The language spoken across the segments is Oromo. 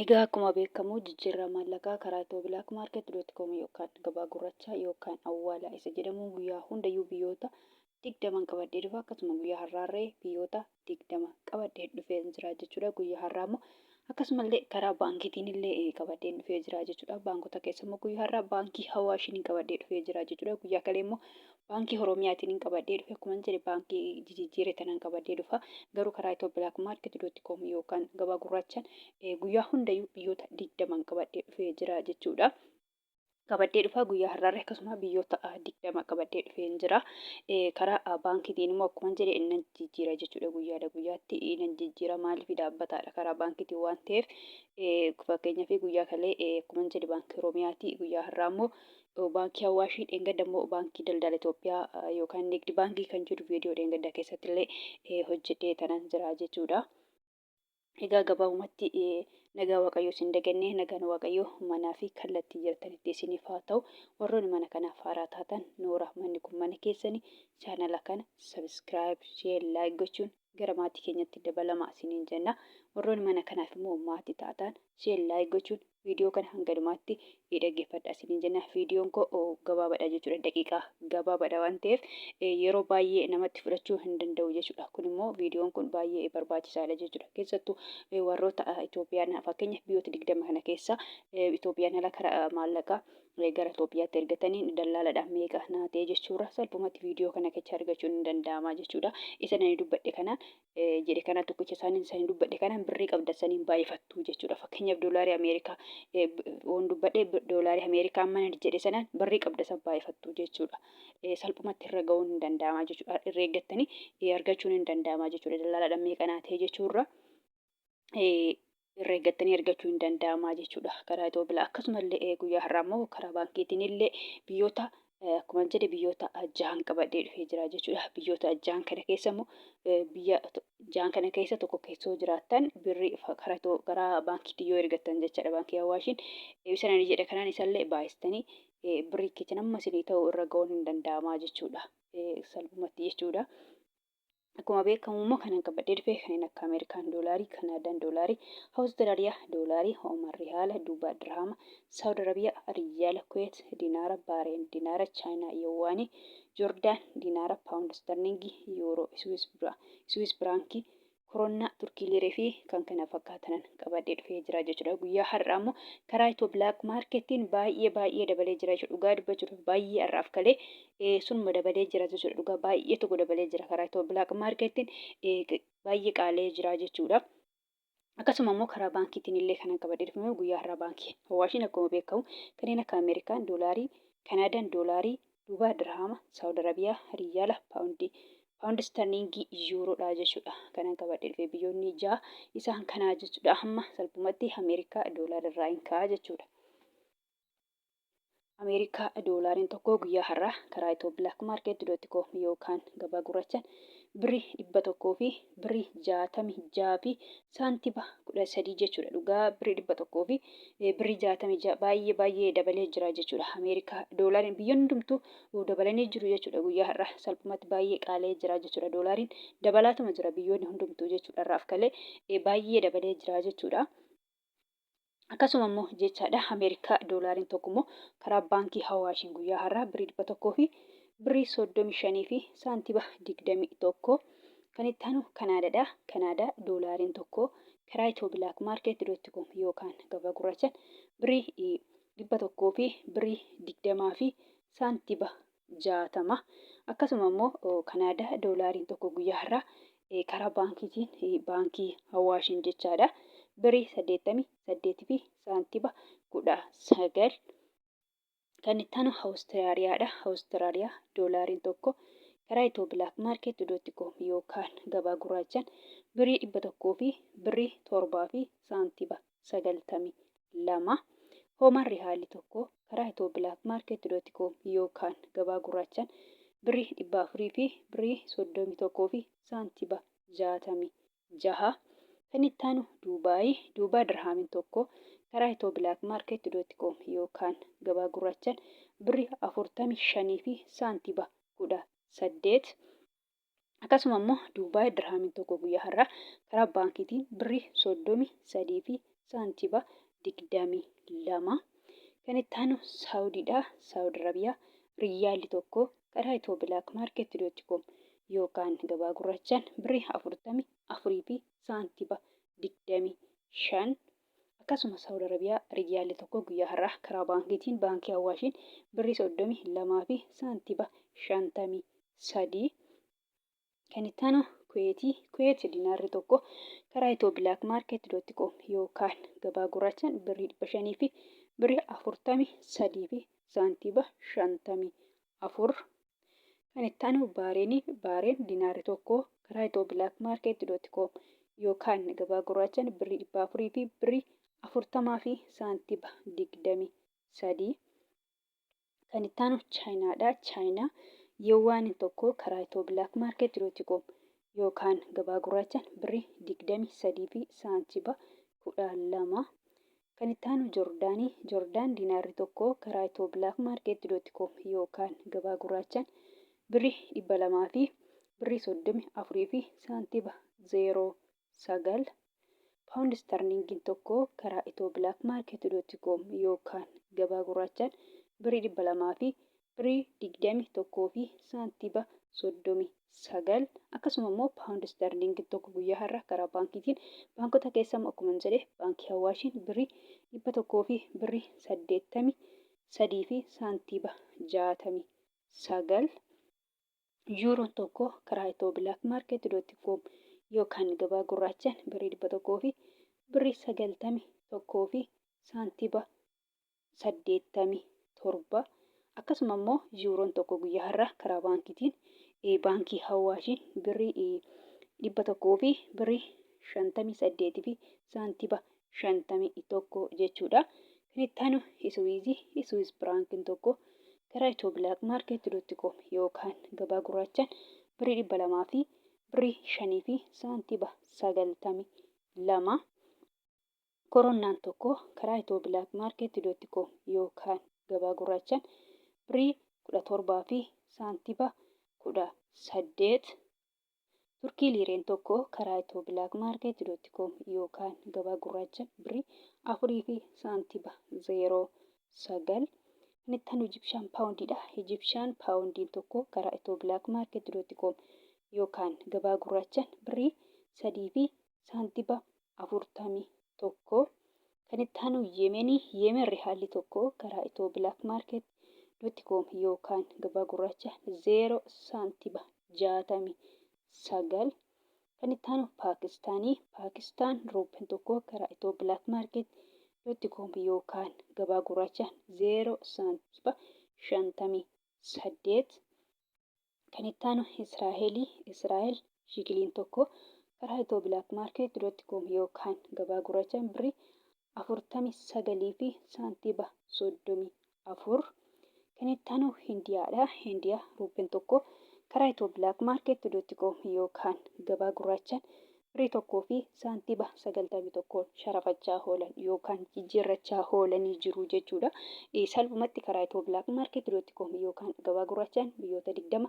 Egaa akkuma beekamu jijjiirraa maallaqaa karaa ethioblakmarket.com yookaan gabaa gurrachaa yookaan awwaalaa isa jedhamu guyyaa hundayyuu biyyoota 20 qabadhee dhufa. Akkasuma guyyaa har'aarree biyyoota 20 qabadhee dhufee jira jechuudha. Guyyaa har'aa immoo akkasumallee karaa baankiitiin illee qabadhee dhufee jira jechuudha. Baankota keessa immoo guyyaa har'aa baankii Hawaashiin qabadhee dhufee jira jechuudha. Guyyaa kalee immoo baankii Oromiyaatiin qabadhee dhufe. Akkuma jedhe baankii jijjiiree tanaan qabadhee dhufa. Garuu karaa ethioblakmarket.com yookaan gabaa gurraachaan guyyaa hundayyuu biyyoota 20 qabadhee dhufee jira jechuudha. Qabadhee dhufa guyyaa har'aarra akkasuma biyyoota 20 qabadhee dhufee jira. Karaa baankiitiin immoo akkuma jedhe nan jijjiira jechuudha. Guyyaadha guyyaatti nan jijjiira, maaliif dhaabbataadha karaa baankiitiin waan ta'eef. Fakkeenyaaf guyyaa kalee akkuma jedhe baankii Oromiyaati, guyyaa har'aa immoo baankii Hawaashii, dheengadda immoo baankii daldala Itoophiyaa yookaan Nigdi baankii kan jedhu viidiyoo dheengaddaa keessatti illee hojjedhee tanan jira jechuudha. Egaa gabaabumatti nagaa Waaqayyoo isin dagannee, nagaan Waaqayyoo manaa fi kallattii jirtanitti isiniif haa ta'u. Warroonni mana kanaaf haaraa taatan, noora, manni kun mana keessanii, chaanala kana subscribe, share, like gochuun gara maatii keenyatti dabalamaa isiniin jenna. Warroonni mana kanaaf immoo maatii taatan, share, like gochuun viidiyoo kana hanga dhumaatti dhaggeeffadhaa isiniin jenna. Viidiyoon koo gabaabaadha jechuudha. Daqiiqaa gabaabaadha waan ta'eef yeroo baay'ee namatti fudhachuu hin danda'u jechuudha. Kun immoo viidiyoon kun baay'ee barbaachisaadha jechuudha. Keessattuu warroota Itoophiyaan, fakkeenyaaf biyyoota 20 kana keessa Itoophiyaan ala karaa maallaqaa gara Itoophiyaatti ergatanii dallaaladhaan meeqa naa ta'e jechuudha. Salphumatti viidiyoo kana keessa argachuun hin danda'ama jechuudha. Isa nani dubbadhe kanaan jedhe kana tokkicha isaanii isaanii dubbadhe kanaan birrii qabdan saniin baay'ifattu jechuudha. Fakkeenyaaf doolaarii Ameerikaa waan dubbadhe, doolaarii Ameerikaa amma jedhe sanaan birrii qabda san baay'ifattu jechuudha. Salphumatti irra ga'uun hin danda'ama jechuudha. Irra eeggattanii argachuun hin danda'ama jechuudha. Dallaaladhaan meeqa naa ta'e jechuurra irra eeggattanii argachuu hin danda'ama jechuudha. Karaa Itoophiyaa akkasumallee guyyaa har'aa immoo karaa baankiitiin illee biyyoota akkuma jedhe biyyoota jahan qabadhee dhufee jira jechuudha. Biyyoota jahan kana keessa immoo biyya jahan kana keessa tokko keessa yoo jiraattan birrii karaa baankiitiin yoo ergattan jechaadha. Baankii Hawaashiin ibsa nani jedhe kanaan isallee baay'istanii birrii keessan amma isinii ta'u irra ga'uun hin danda'ama jechuudha. Salphumatti jechuudha. Akkuma beekamu immoo kanan qabadhee dhufe kanneen akka Ameerikaan doolaarii, Kanaadaan doolaarii, Awustiraaliyaa doolaarii, Ooman riyaala, Duubaa dirhaama, Saawud Arabiyaa riyaala, Kuweet dinaara, Baareen dinaara, Chaayinaa yuwaanii, Joordaan dinaara, Paawund sterlingii, Yuuroo, Swiss firaankii, Koronnaa, Turkii liiree fi kan kana fakkaatanan qabadhee dhufee jira jechuudha. Guyyaa har'aa immoo karaa Itoo Black Marketiin baay'ee baay'ee dabalee jira jechuudha. Dhugaa dubbachuudhaaf baay'ee har'aaf kalee sunuma dabalee jira jechuudha. Dhugaa baay'ee tokko dabalee jira, karaa Itoo Black Marketiin baay'ee qaalee jira jechuudha. Akkasuma immoo karaa baankiitiin illee kanan qabadhee dhufe guyyaa har'aa baankii Hawaashiin akkuma beekamu kanneen akka Ameerikaan doolaarii, Kanaadaan doolaarii, Dubaa dirhaama, Saawud Arabiyaa riyaala, paawundi sterlingii, yuuroodha jechuudha. Kanan qabadhee dhufe biyyoonni ja'a isaan kanaa jechuudha. Amma salphumatti Ameerikaa doolaara irraa hin ka'a jechuudha. Ameerikaa doolaariin tokko guyyaa har'aa karaa Itoo Black Market dot com yookaan gabaa gurraachaan birrii 100 fi birrii 66 fi saantiba 13 jechuudha. Dhugaa birrii 100 fi birrii 66 baay'ee baay'ee dabalee jira jechuudha. Ameerikaa doolaariin biyyoonni hundumtuu dabalanii jiru jechuudha. Guyyaa har'aa salphumatti baay'ee qaala'ee jira jechuudha. Doolaariin dabalaatuma jira biyyoonni hundumtuu jechuudha. Har'aaf kalee baay'ee dabalee jira jechuudha. Akkasuma immoo jechaadha Ameerikaa doolaariin tokko immoo karaa baankii Hawaashiin guyyaa har'aa birrii 100 fi birrii 35 fi saantiba 21. Kan itti aanu Kanaadaadha. Kanaadaa doolaariin tokko karaa Itoo Black Market dot com yookaan gabaa gurraachaan birrii 100 fi birrii 20 fi saantiba 60. Akkasuma immoo Kanaadaa doolaariin tokko guyyaa har'aa karaa baankiitiin, baankii Hawaashiin jechaadha, birrii 88 fi saantiba 19. Kan itti aanu Awustiraaliyaadha. Awustiraaliyaa doolaariin tokko karaa Itoo Black Market dot com yookaan gabaa gurraachaan birrii 100 fi birrii 7 fi saantiba 92. Hoomaan rihaalli tokko karaa Itoo Black Market dot com yookaan gabaa gurraachaan birrii 400 fi birrii 31 fi saantiba 66. Kan itti aanu Duubaayi. Duubaa dirhaamiin tokko karaa Itoo Black Market dot com yookaan gabaa gurraachaan birrii 45 fi saantiba 18. Akkasuma immoo Duubaay dirhaamiin tokko guyyaa har'aa karaa baankiitiin birrii 33 fi saantiba 22. Kan itti aanu Saawudiidha. Saawud Arabiyaa riyyaalli tokko karaa Itiyoo Bilaak Maarkeet dot com yookaan gabaa gurraachaan birrii 44 fi saantiba 25. Akkasuma Saawud Arabiyaa riyyaalli tokko guyyaa har'aa karaa baankiitiin baankii Awwaashiin birrii 32 fi saantiba 53. Kan itti aanu Kuweetii. Kuweet dinaarri tokko karaa Itiyoo Bilaak Maarkeet dot com yookaan gabaa gurraachaan birrii 500 fi birrii 43 fi saantiiba 54. Kan itti aanu Baareenii. Baareen dinaarri tokko karaa Itiyoo Bilaak Maarkeet dot com yookaan gabaa gurraachaan birrii 400 fi birrii 40 fi saantiiba 23. Kan itti aanu Chaayinaadha. Chaayinaa Yuwaaniin tokko karaa Itiyoo Bilaak Maarkeet dot com yookaan gabaa gurraachaan birrii 23 fi saantiba 12. Kan itti aanu Joordaanii. Joordaan dinaarri tokko karaa Itiyoo Bilaak Maarkeet dot com yookaan gabaa gurraachaan birrii 200 fi birrii 34 fi saantiba 09. Paawundi Istarliingiin tokko karaa ethioblkmarket.com yookaan gabaa gurraachaan birrii 200 fi birrii 21 fi saantiba 39. Akkasuma immoo Paawundi Istarliingiin tokko guyyaa har'a karaa baankiitiin baankota keessaa immoo akkuma jedhe baankii Hawaashiin birrii 100 fi birrii 83 fi saantiba 69. Yuuroon tokko karaa ethioblkmarket.com yookaan gabaa gurraachaan birrii 100 fi birrii 91 fi saantiba 87. Akkasuma immoo yuuroon tokko guyyaa har'aa karaa baankiitiin baankii Hawaashiin birrii 100 fi birrii 58 fi saantiba 51 jechuudha. Kan itti aanu Iswiizii, Iswiiz Biraankiin tokko karaa ethioblkmarket.com yookaan gabaa gurraachaan birrii 200 fi birrii 5 fi saantiba 92. Koronnaan tokko karaa ethioblkmarket.com yookaan gabaa gurraachaan birrii 17 fi saantiba 18. Turkii liireen tokko karaa ethioblkmarket.com yookaan gabaa gurraacha birrii 4 fi saantiba 09. Kan itti aanu Ijibshaan paawundiidha. Ijibshaan paawundiin tokko karaa ethioblkmarket.com yookaan gabaa gurraachaan birrii 3 fi saantiba 41. Kan itti aanu Yemenii. Yemen rihaalli tokko karaa ethioblkmarket.com yookaan gabaa gurraacha 0 saantiba 69. Kan itti aanu Paakistaanii. Paakistaan ruupiin tokko karaa ethioblkmarket.com yookaan gabaa gurraacha 0 saantiba 58. Kan itti aanu Israa'elii. Israa'el shikiliin tokko karaa ethioblkmarket.com yookaan gabaa gurraachaan birrii 49 fi saantiba 34. Kan itti aanu Hindiyaadha. Hindiyaa ruupiin tokko karaa ethioblkmarket.com yookaan gabaa gurraachaan birrii 1 fi saantiba 91 sharafachaa oolan yookaan jijjiirrachaa oolanii jiru jechuudha. Salphumatti karaa ethioblkmarket.com yookaan gabaa gurraachaan biyyoota 20,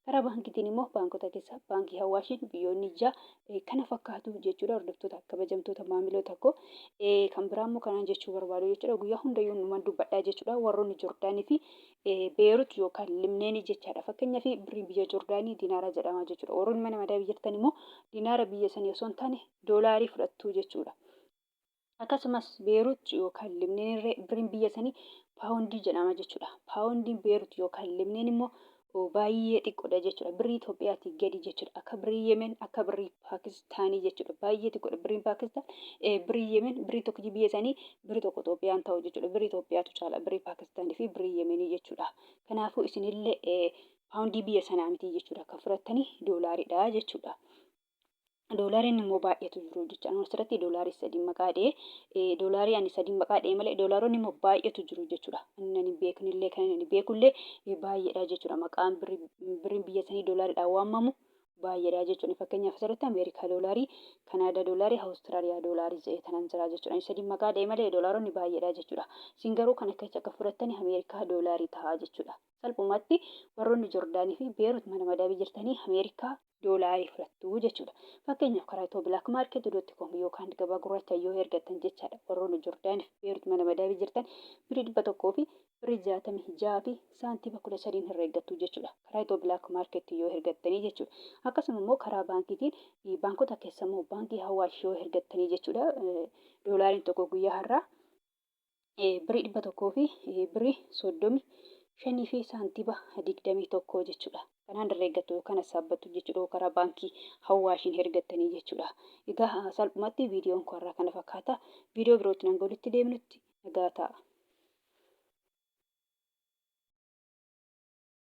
karaa baankiitiin immoo baankota keessaa baankii Hawaashiin biyyoonni 6 kana fakkaatu jechuudha. Hordoftoota kabajamtoota maamiloota koo, kan biraa immoo kanaan jechuu barbaadu jechuudha. Guyyaa hundayyuu numan dubbadhaa jechuudha. Warroonni Jordaanii fi Beerut yookaan Limneenii jechaadha. Fakkeenyaaf birriin biyya Jordaanii dinaara jedhama jechuudha. Warroonni mana madabii jirtan immoo dinaara biyya sanii osoo hin taane doolaarii fudhattu jechuudha. Akkasumas Beerut yookaan Libneen irree birriin biyya sanii paawundii jedhama jechuudha. Paawundiin Beerut yookaan Libneen immoo baay'ee xiqqoodha jechuudha. Birrii Itoophiyaatii gadi jechuudha. Akka birrii Yemen, akka birrii Paakistaanii jechuudha. Baay'ee xiqqoodha birriin Paakistaan. Birrii Yemen, birrii tokkichi biyya sanii birrii tokko Itoophiyaan ta'u jechuudha. Birrii Itoophiyaatu caala birrii Paakistaanii fi birrii Yemenii jechuudha. Kanaafuu isinillee paawundii biyya sanaa miti jechuudha. Kan fudhattanii doolaariidha jechuudha. Doolaariin immoo baay'eetu jiru jecha. Ani asirratti doolaarii sadii maqaa dha'ee, doolaarii ani sadii maqaa dha'ee malee doolaaronni immoo baay'eetu jiru jechuudha. Inni ani beeknillee kan ani beekullee baay'eedha jechuudha. Maqaan birriin biyya sanii doolaariidhaan waamamu baay'eedha jechuudha. Fakkeenyaaf asirratti Ameerikaa doolaarii, Kanaadaa doolaarii, Awustiraaliyaa doolaarii jedhee kanan jira jechuudha. Ani sadii maqaa dha'ee malee doolaaronni baay'eedha jechuudha. Isin garuu kan akka akka fudhattanii Ameerikaa doolaarii ta'a jechuudha. Salphumatti warroonni Jordaanii fi Beerut mana madaabii jirtanii Ameerikaa Doolaarii fudhattu jechuudha. Fakkeenyaaf karaa Itoo Black Market dot com yookaan gabaa gurraacha yoo ergattan jechaadha. Warroonni Jordaaniif Beerut mana madaabii jirtan birii 100 fi birrii 66 fi saantima 13n herreeggattu jechuudha. Karaa Itoo Black Market yoo ergattanii jechuudha. Akkasuma immoo karaa baankiitiin baankota keessa immoo baankii Hawaash yoo ergattanii jechuudha. Doolaariin tokko guyyaa har'aa birrii 100 fi birrii 35 fi saantiba 21 jechuudha. Kanaan herreeggattu yookaan hassaabbattu jechuudha karaa baankii Hawaashiin hergattanii jechuudha. Egaa salphumatti viidiyoon koo har'aa kana fakkaata. Viidiyoo birootti hanga walitti deemnutti nagaa ta'a.